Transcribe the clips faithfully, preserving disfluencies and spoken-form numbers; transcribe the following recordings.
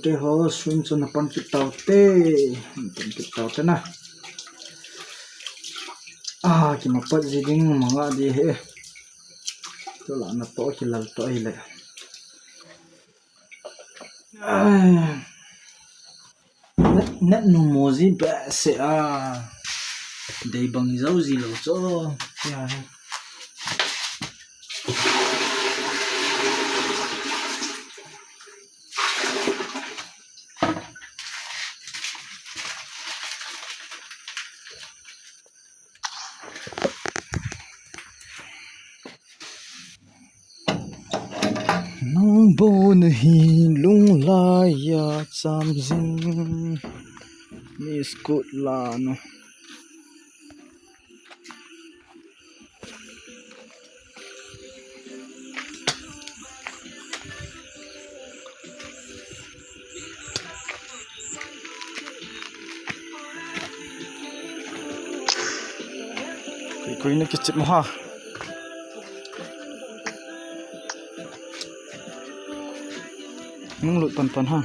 Te ho, swim chu na pan kit tau te. Pan kit tau te na. Ah, kimapat ji ding manga di he. Tu la na to kilal to hi le. Ah. Net, net nu mo ji behseh a. Dei bang hi jo ji lou chu. Ya. Nang bon hi lunglai a cham jing. Miss Kut la no. Koi, koi na kichep mo ha. Nung lut pan pan ha.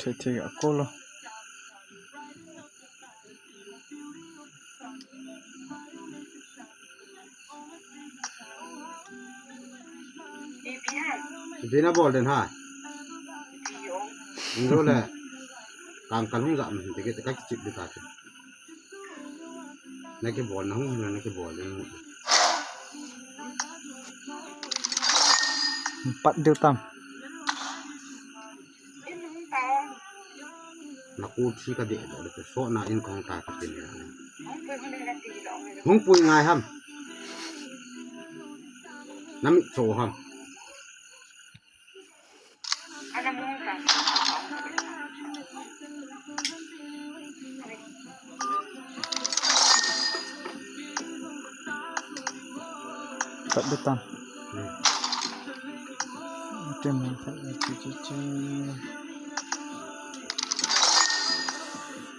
Thei thei a kol lo. Ipi na bol den ha. Inro le. Kang kalung jam, dikit ka kichep di ta. Na kibol na hung na kibol ding. Pat diu tam. Na ku thi ka de de so na in kong ta ka tin ya. Hung pui ngai ham. Na mit cho ham. Pat diu tam. Tem, tem, tem, tem.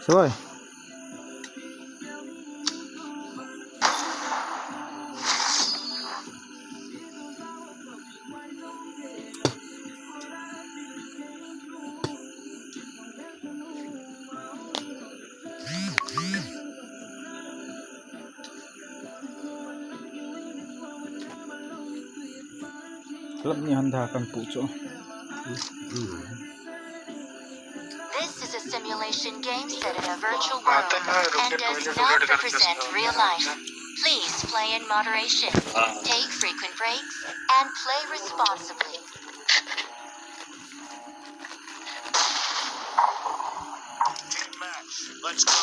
Soi. Club ni hon da kan pu chu. This is a simulation game set in a virtual world and does not represent real life. Please play in moderation, take frequent breaks, and play responsibly. Team match, let's go.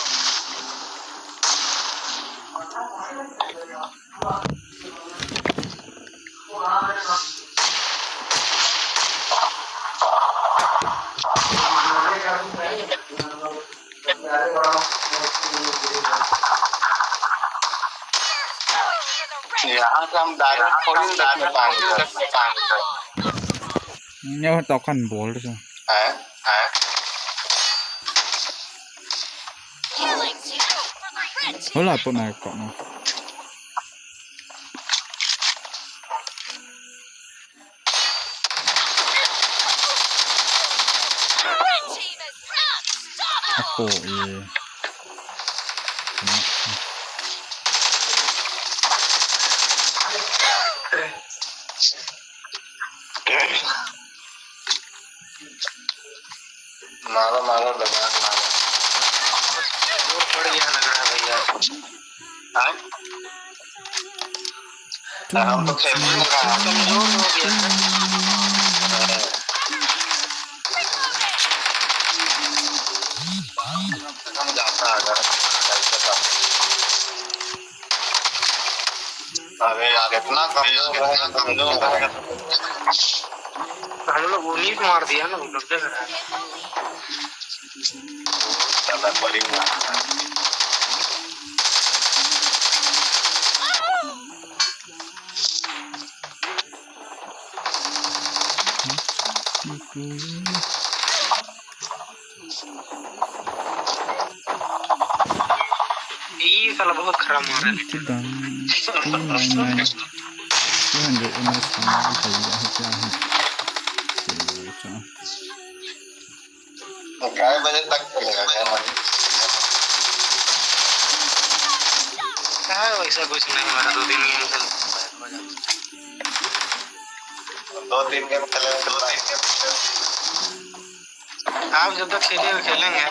Nyo tau kan bol tu. Hola pun ai ko no. Ako i. मारो, मारो, दबा के मारो। दूर पड़ गया लग रहा है भैया। हाँ? हम तो खेल नहीं रहा। कमजोर हो गया है। हम जाता है अगर। अरे यार, इतना कमजोर है, कमजोर है। हम लोग उन्नीस मार दिया ना, वो लोग देख रहे हैं। ज्यादा बड़ी मार। ये साला बहुत खराब मार रहा है। Two nine nine, two hundred M S का माल खरीदा है क्या है? चलो, चलो। तो कै बजे तक चलेगा क्या? हाँ, वैसा कुछ नहीं, मेरा दो तीन गेम खेल, दो तीन गेम खेले, दो तीन गेम खेले। आप जब तक खेले, खेलेंगे।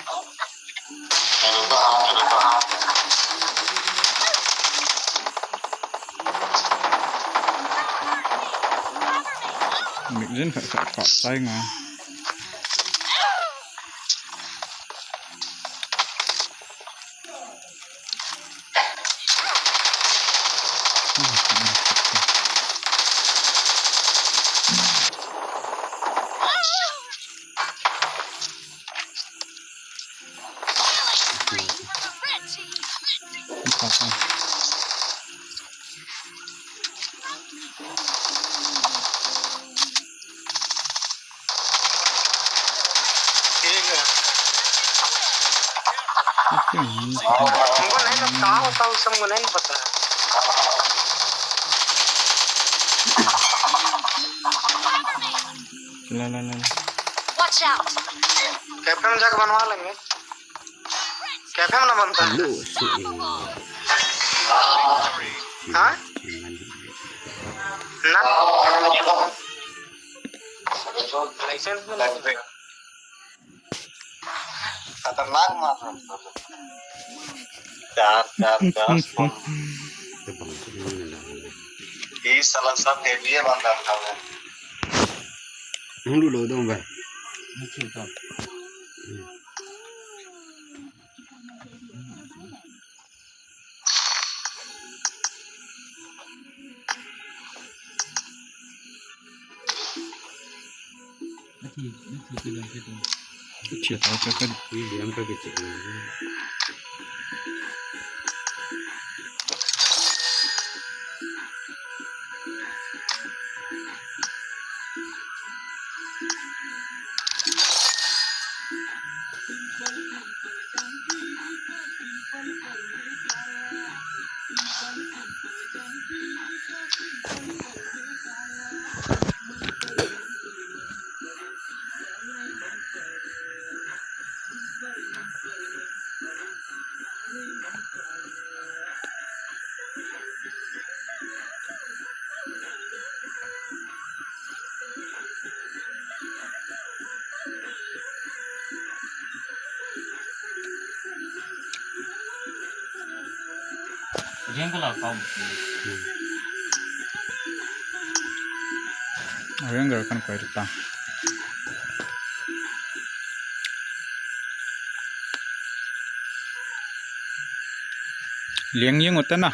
Mik jin khat khat khat sai nga. ठीक है। हमको नहीं लगता, होता उस समय नहीं पता है। ला, ला, ला, ला। Watch out! कैफे में जाके बनवा लेंगे। कैफे में ना बनता है। Hello, से हाँ? ना। लाइसेंस भी नहीं है। खतरनाक मार रहा है। चार, चार, दस, ये साला सब हेवी है बंदा उठा हुआ। हम लोग दो भाई। Jeng kala kau. Jeng kala kan kau itu ta. Liang yang utan na.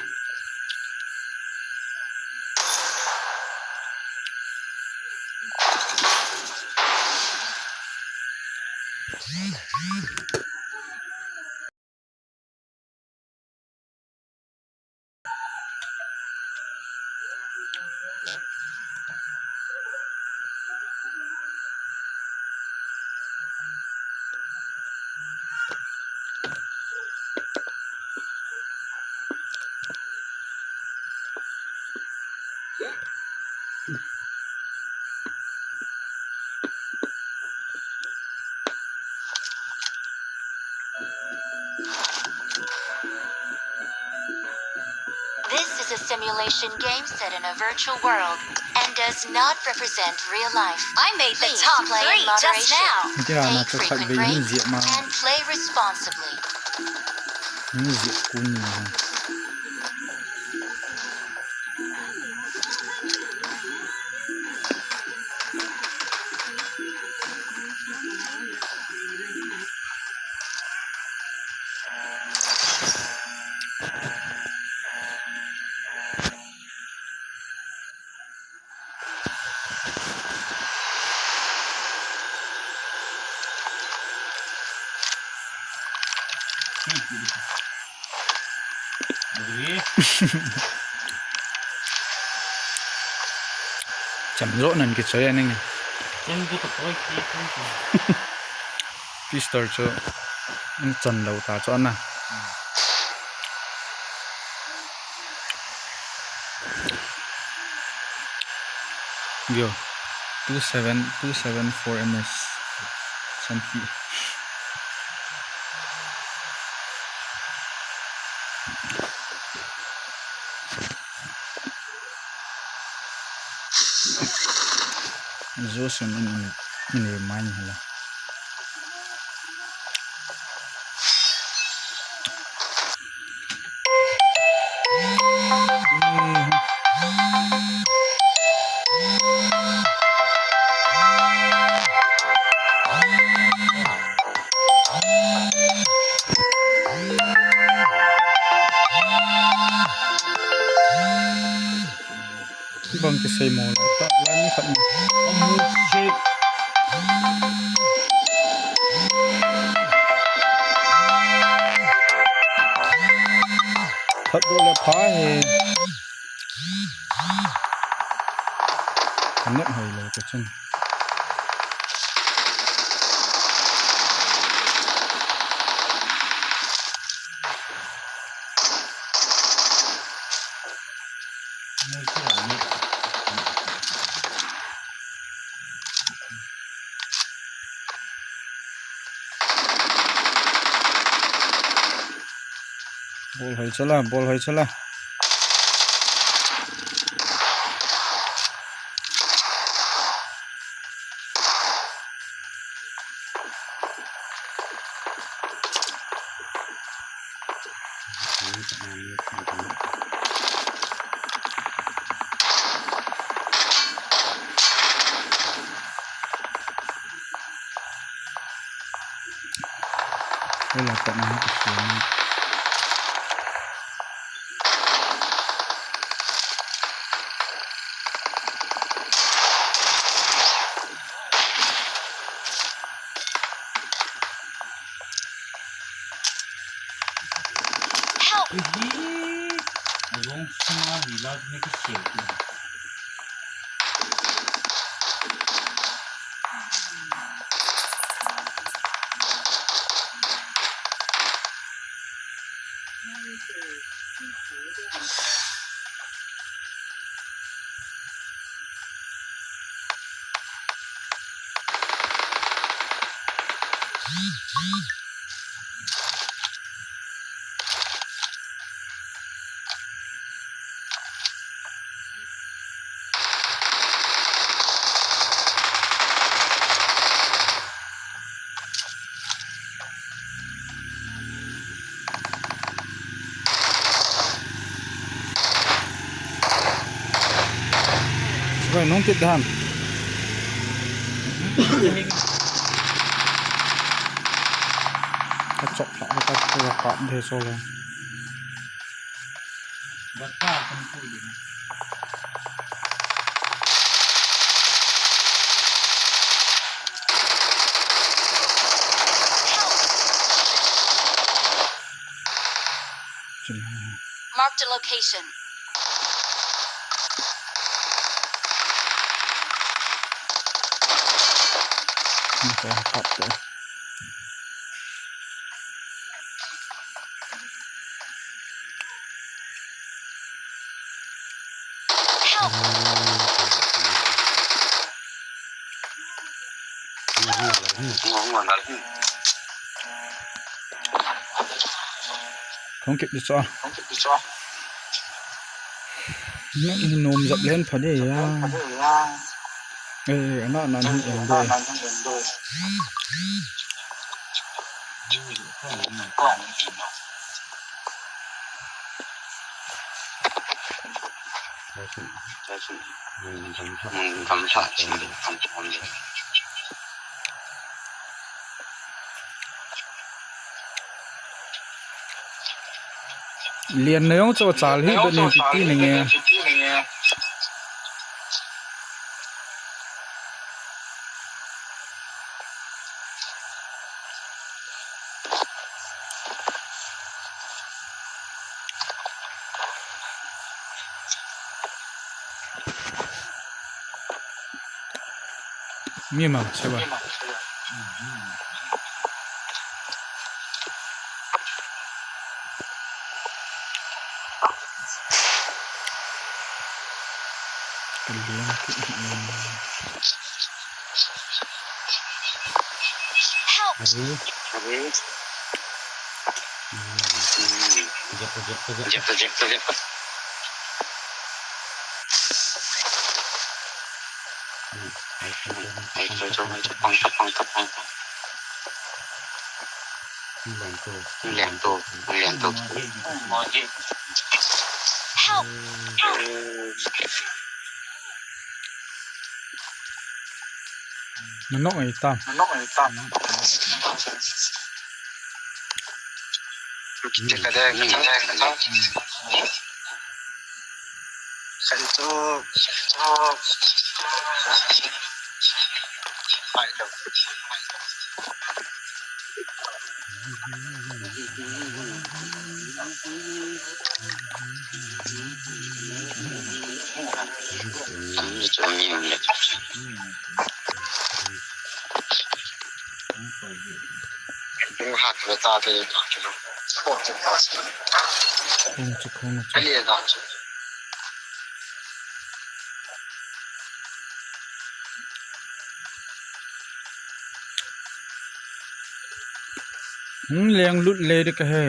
This is a simulation game set in a virtual world and does not represent real life. I made the top three just now. Take frequent breaks and play responsibly. Cham jo nan kichoi aning. Pistol chu in chan lou ta chu ana. Yo, two seven, two seven four M S. Sanpi. Joshua min, min mai hala. Bang kisei mo la ta la ni khat ni. Khat do le pha he. Net hoi lo ka chun. Bol hoi chala, bol hoi chala. Wala pa na ha ka siya. Help! Ehe, azong sima hila ne ka siya. Rồi, nung kit dan. Ka chok thak ka, ka kap de so le. Marked a location. Help! Không kịp đi cho. Nôm dập lên phải đi ya. Ê, nó, nó, nó, nó, nó. Lian na jong chu chal hi be ni ti ti ninge. Mi mang, seba. Kaliang ki. Help! Are? Are? Hmm. Jep, jep, jep. Jep, jep, jep. Hmm. Ai, ai, ai, ai, ai, ai, ai. Help! Nanok ei tam. Nanok ei tam. Kiti ka dai, ka dai, ka dai. Sai tu, sai tu. Sai tu. Hmm, leng lut le de kahe.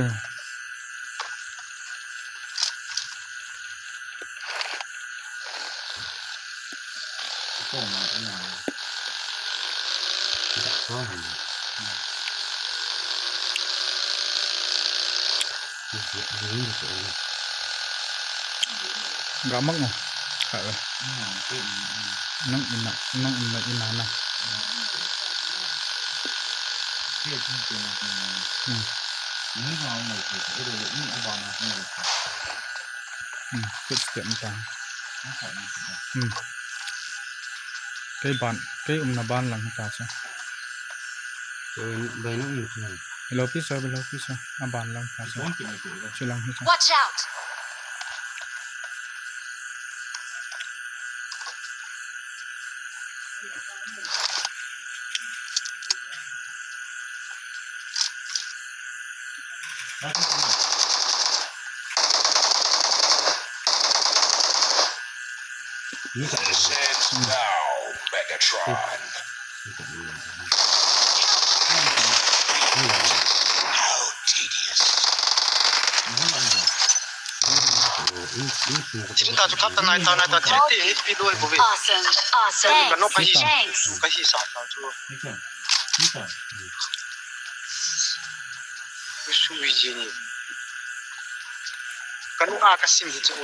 Ga mang o. Ka we. Nang ina, nang ina, ina na. Hmm. Hmm, footstep ta. Hmm. Kei ban, kei umna ban lang ta sa. Bai nang um. Hello, peace, hello, peace. A ban lang ta sa. Chilang hi sa. Watch out! This ends now, Megatron. How tedious. Chin ta chu kap ta nai ta nai ta, chin ti hi pi loi bo ve. Awesome. Awesome. Ka no ka hi. Thanks. Ka hi sa ta chu. Sui ji ni. Ka nung a ka sim hi chu.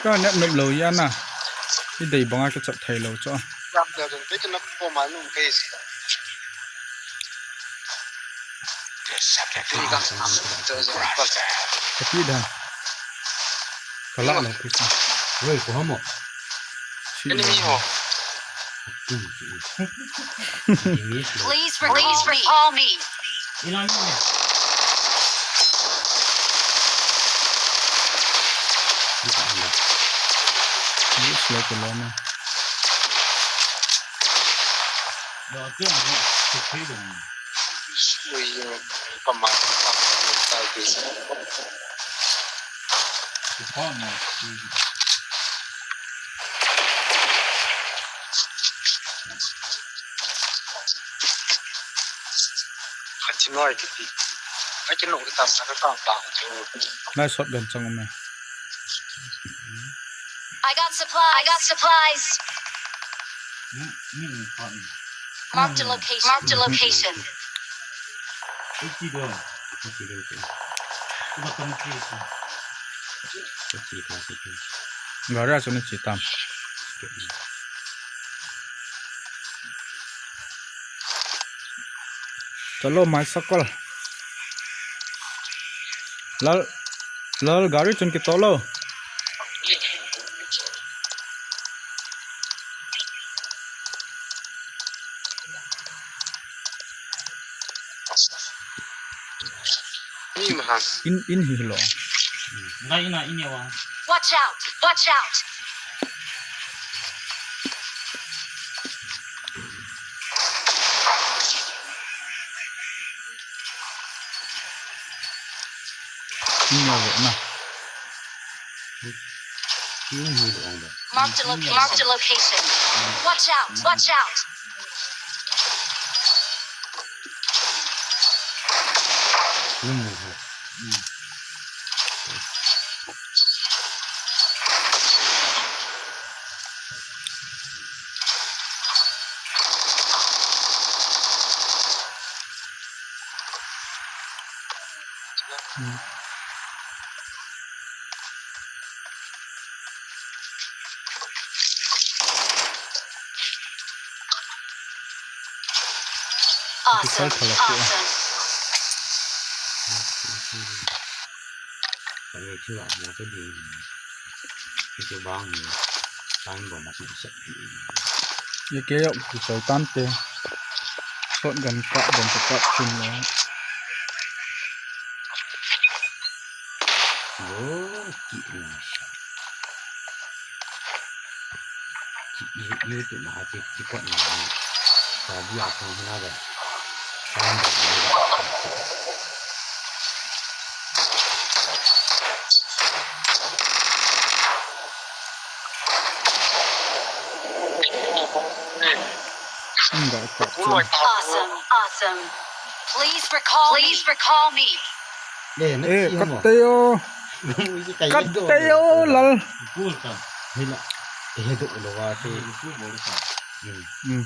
Ka net nop lou ya na. I dei banga ka chap thei lou chu. Yam da don pe ka na ko ma nung pe si. Deceptive. Ka pi da. Ka la lou pi sa. Wei, ko hamo. Enemy ho. Please recall me. Looks like a llama. Ui, pa ma, pa ma, pa ma. Kati noi kiti. Ai kino kitam sa ka ta ta. Nice shotgun chang me. I got supplies. I got supplies. Marked a location. Marked a location. Gari a chu na chi tam. Chalo, mai sakol. Lal, lal, gari chun kito lo. Ni ma ha. In, in hi lo. Ngai na in yawa. Watch out! Watch out! Ina ve na. Marked a location. Marked a location. Watch out! Watch out! Awesome. Awesome. Ye ke yok, ki choi tan te. Shotgun ka, gun ka, ka, chin lo. Oh, ki na. Ki, ki, ki, ki, na, ki, ki, ki, na. Sa, di, a, kong, na, da. Awesome, awesome. Please recall me. Please recall me. Eh, katte yo. Katte yo, lal. Hmm. Hmm.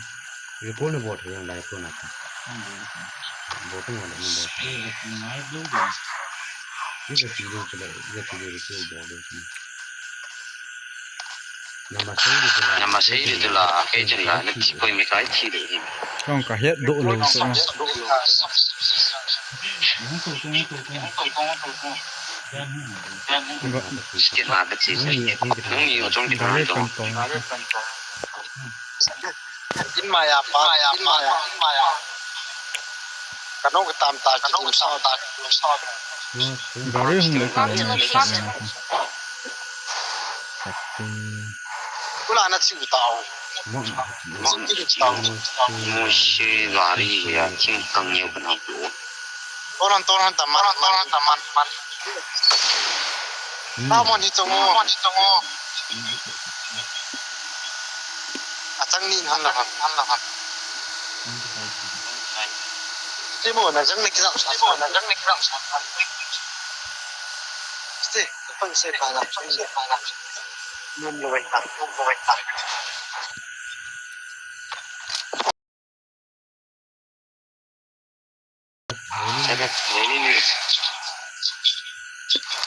Namasei di tula, kei chun la, na thi koi mi kai thi de. Kong ka het do lo so. Skin na ka thi. Nung ni yo chong ki ta to. In maya pa, in maya, in maya. Kanu ka tam ta, kanu ka tam ta, kanu ka tam ta. Gari hung le ka. Marked a location. Kula na chiu tao. Mo, mo, mo si gari ya, ching kang yo kana ko. Toran, toran, taman, toran, taman, taman. Taman hitongo, taman hitongo. Achang ni han la han, han la han. Timo na jang ni kizau sa, timo na jang ni kizau sa. Ste, pang se pa la, pang se pa la. Nun lo wai ta, nun lo wai ta.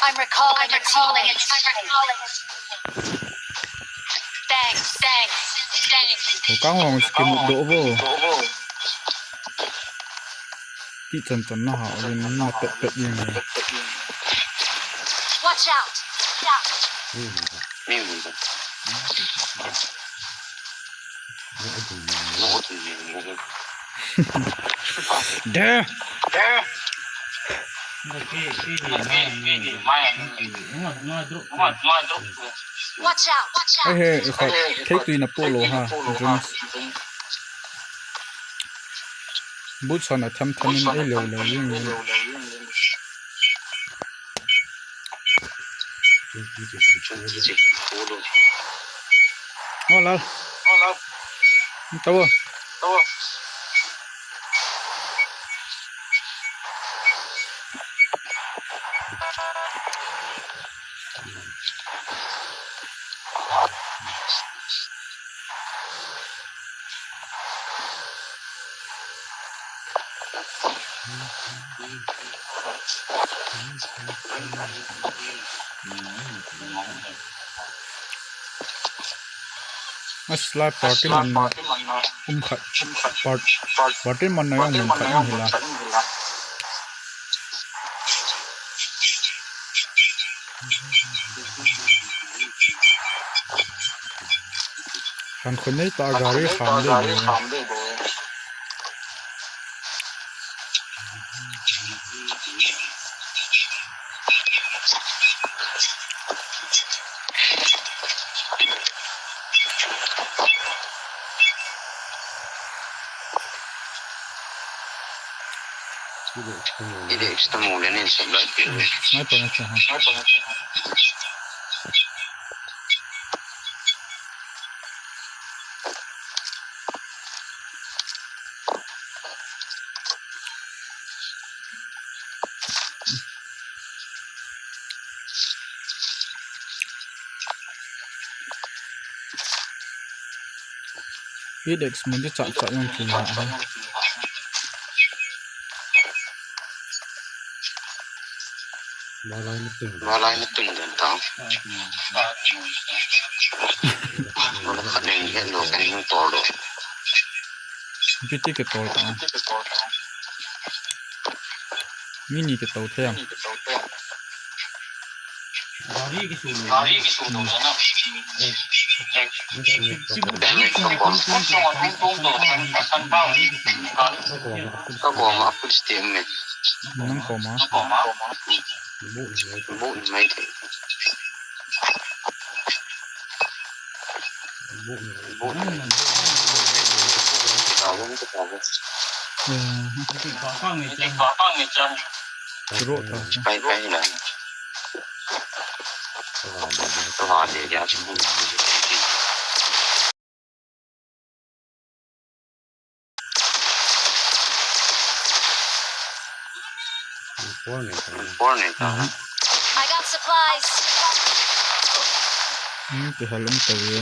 I'm recalling a teammate. Thanks, thanks, thanks. Ko kang wang skin do bo. Ti chan chan na ha, rin na pet pet yin. Watch out! Watch out! De. Watch out! Watch out! Ai he, khoi. Thei tui na po lo ha. Jones. Boot son a tham tham in ei lo lo yin. Hola. Hola. Tao. Tao. Aslai party man na um khat. Part-, party man na jong um khat in hila. Khan khun nei ta gari kham dei dei. Ile extra mo le nin sa la. Mai pa na cha ha. Hi dek mun di chak chak yang ki ha. Malai na tung den. Malai na tung den ta. Wala khat nei het lo kan hing tol lo. Piti ke tol ta. Mini ke tol thei am. Gari ke su lo. Gari ke su lo na. Ka bom a put stem me. Nang koma. Bu ni mai. Bu ni mai. Bu ni mai. Ka bom ka bom. Ro ta. Pai pai na. Wa de ya. Four ni ta. Four ni ta. Mhm. I got supplies. Hmm, kihal um tau ye.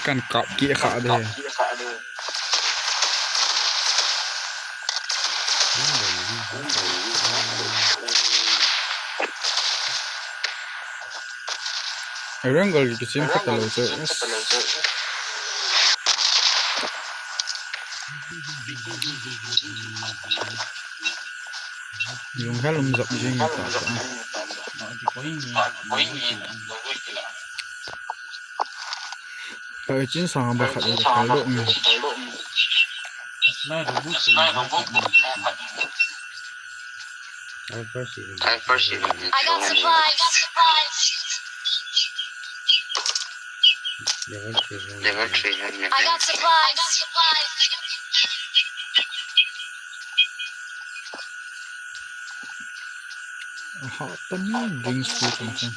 Kan kap kikha de. Erang gal ki sim khat lo chu. Yung helum zap jing ta. Ka chin sang ba khat le kal lo ni. I got supplies. Level three. I got supplies. Aha, tani drinks tu tong tong.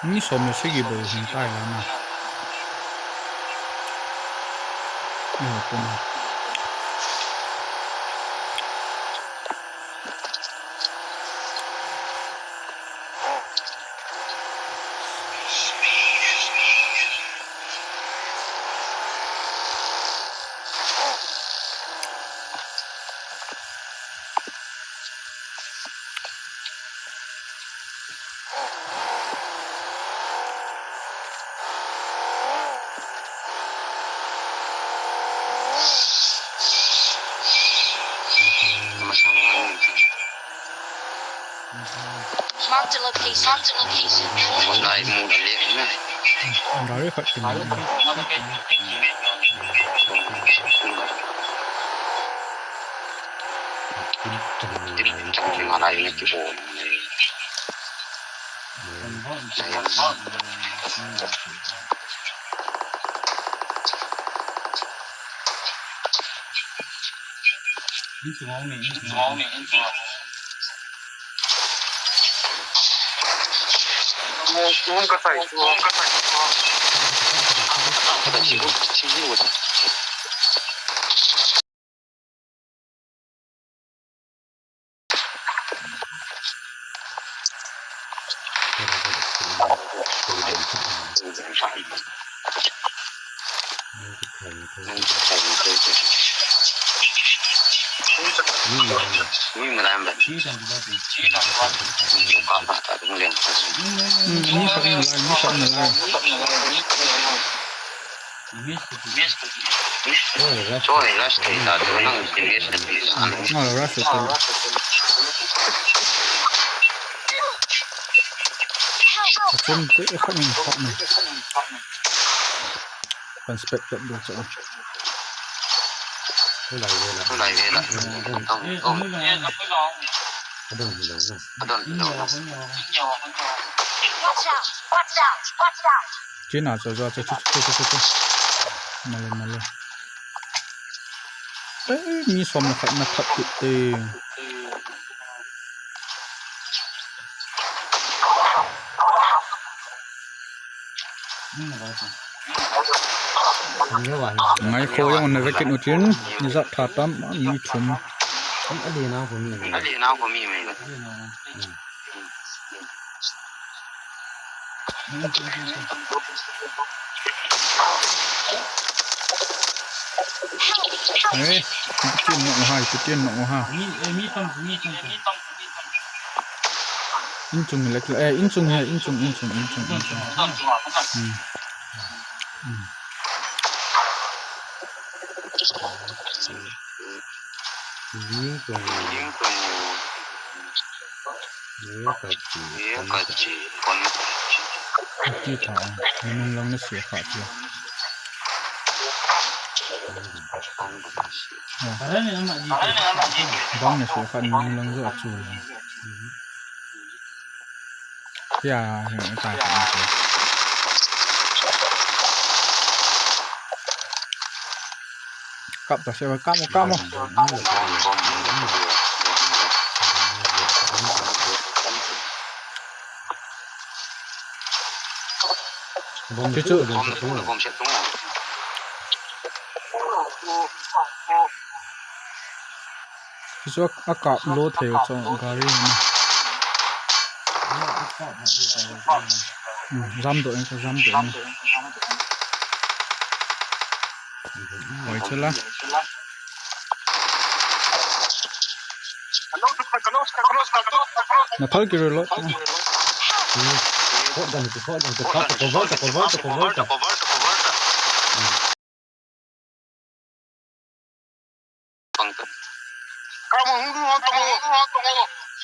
Ni som le sagi bol hin tai la na. Ni ho pum. Marked a location. Marked a location. Gari khat kina. Kan spec kat ding chu. Tulai vela. Tulai vela. Adon hilou. Adon hilou. Watch out! Watch out! Watch out! China chu, chu, chu. Nale, nale. Eh, mi som le khat na that kit te. Ngai kho jong na vekin utin, ni jat tha tam, mi thum. Ali na ko mi. Ali na ko mi mai. Eh, tin nok ha, tin nok ha. Insung hi lek, eh, insung hi, insung, insung, insung, insung. Hmm. Hmm. Jing tung. Jing tung. Ye ka chi. Ye ka chi. Kon. Ti tha. Minung lang na se kha ti. Bang na se kha minung lang jo a chu. Kya hi ta. Kap ta se, kap mo, kap mo. Bom chu chu. Kisu a kap lo thei u chu gari na. Hmm, jam doh in, jam doh in. Oi, chula. Na thal ki reload. Cover, cover, cover, cover.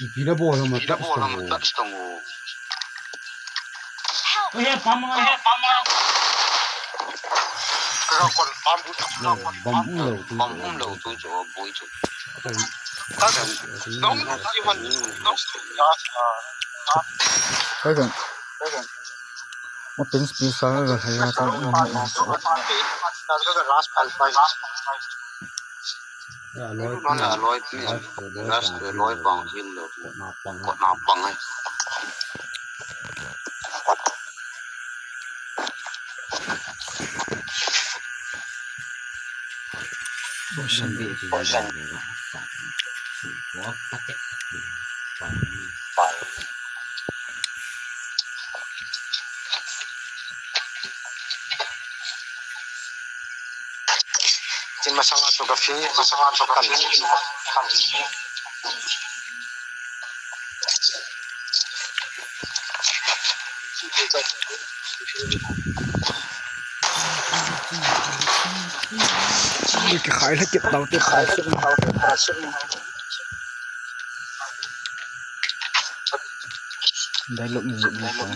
Ipi na bol ham, touch tong o. Help! Bom um lou tu. Bom um lou tu chu, boi chu. Open space a ga lhai a ta. Loi, loi, loi pang hin lo. Kot na pang ai. Tin masanga chu ka fi, masanga chu ka fi. Kikhai le kit tau te khai se. Dialogue ni jep ni ta.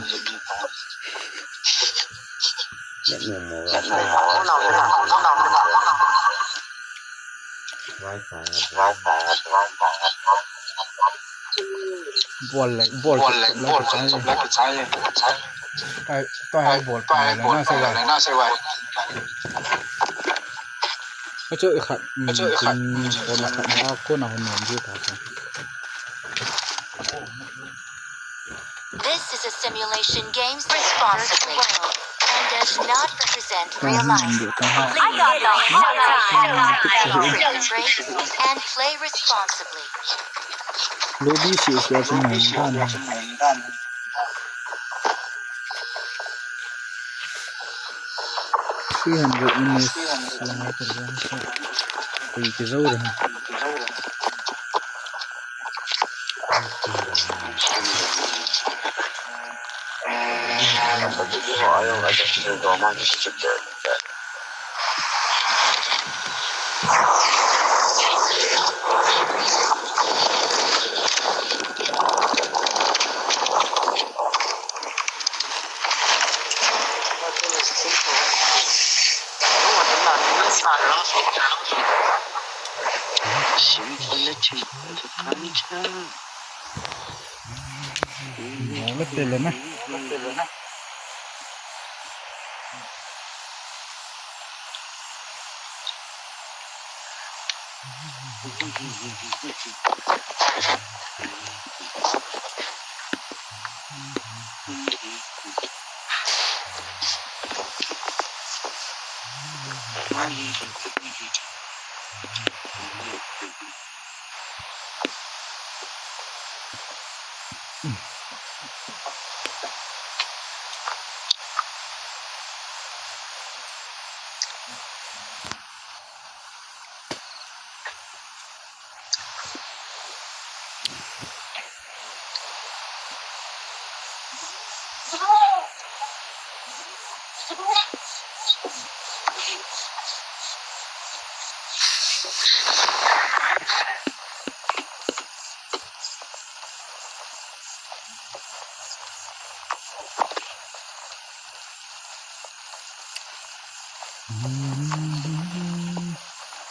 Net mo mo. Bol le, bol le, bol le, chai. Ai, to hai bol, to hai bol, na se wai. Acho i khat, acho i khat, ko na khat na ko na hon nom ji ta. This is a simulation game. Responsibly and does not represent real life. Please identify yourself, and play responsibly. Lobby si is watching my done. Three hundred minutes. Lang ako lang sa. Kuy kizaw ra.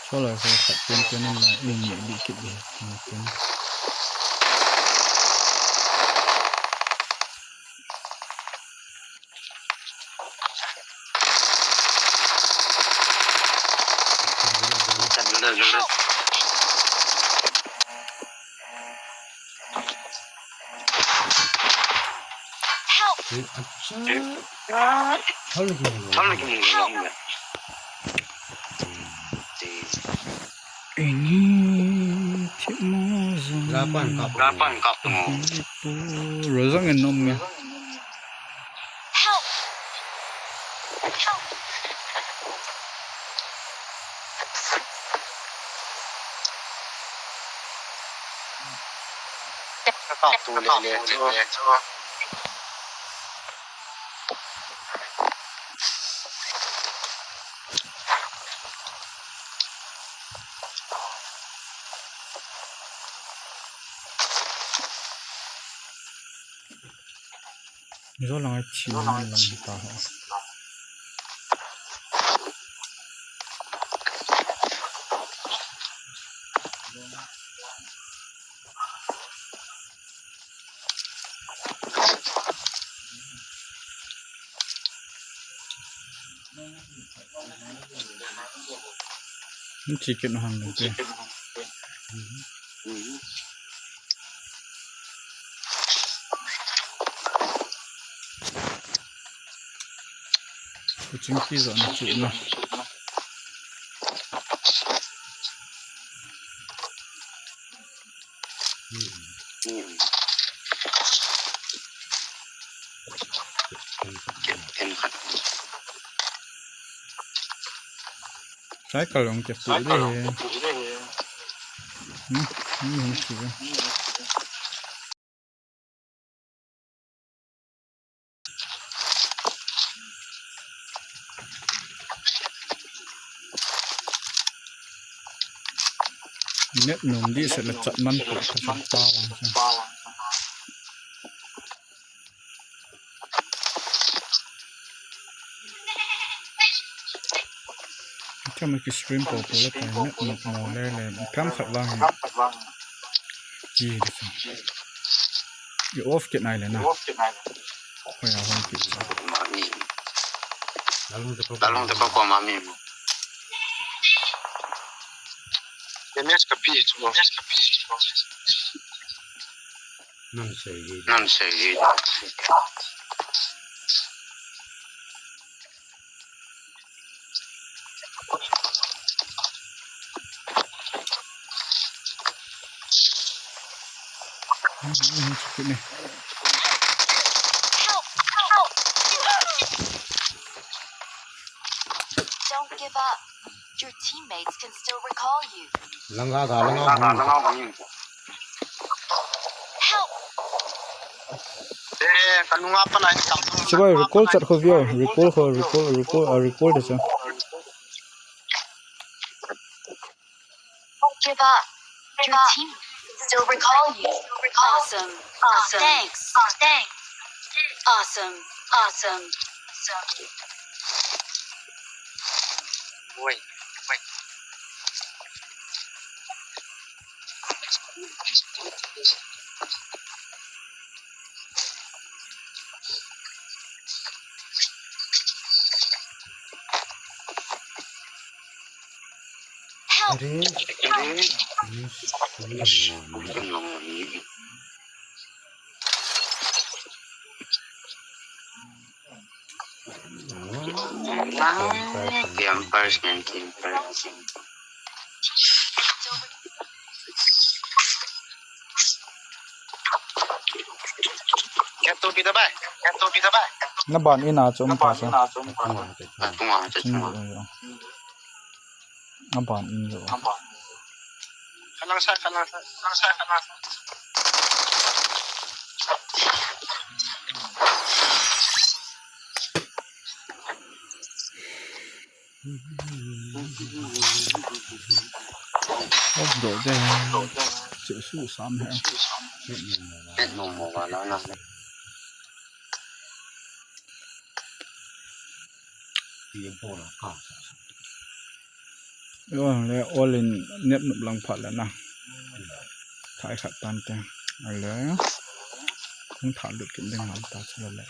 Cholo ko khat pen pen na in ni di kit di. Help! Help! Help! Ini thip mo jong. Rapan kap. Rapan kap mo. Rozang en nom nga. Help! Help! Kap tu le le tu. Zo lang ai chi lang ta ho. Ni chi kit na ham te. Kuching ki zo na chu na. Cycle jong kipu de he. Hmm, hmm, hmm, hmm. Net nom di se la chat man ko ka sa pa lang sa. Chama ki stream po po le tai ne mo mo le le pem khat vang hi. Ki hi sa. I off kit nai le na. Hoi a hoi kit sa. Talung te ko ko ma mi. Yes, kapi chu. Nan sei hi. Nan sei hi. Don't give up. Your teammates can still recall you. Langa ga, langa ga. Help! Eh, kanunga pa na. Chibai recall chat kho vio, recall kho, recall, recall, ah, recall de cha. Don't give up. Your team still recall you. Awesome. Awesome. Thanks. Thanks. Awesome. Awesome. Awesome. Wait. Wait. Help! Are, are. Campers, man, campers. Kya to pita ba? Kya to pita ba? Na ban in a chom ta sa. Atunga, atunga. Aban in jo. Kalang sa, kalang sa, kalang sa, kalang sa. Op do de. Che su sam he. Yo, le all in net nup lang phat le na. Thai khat tan te. Ale. Kung tha lut kin ding ham ta chale le.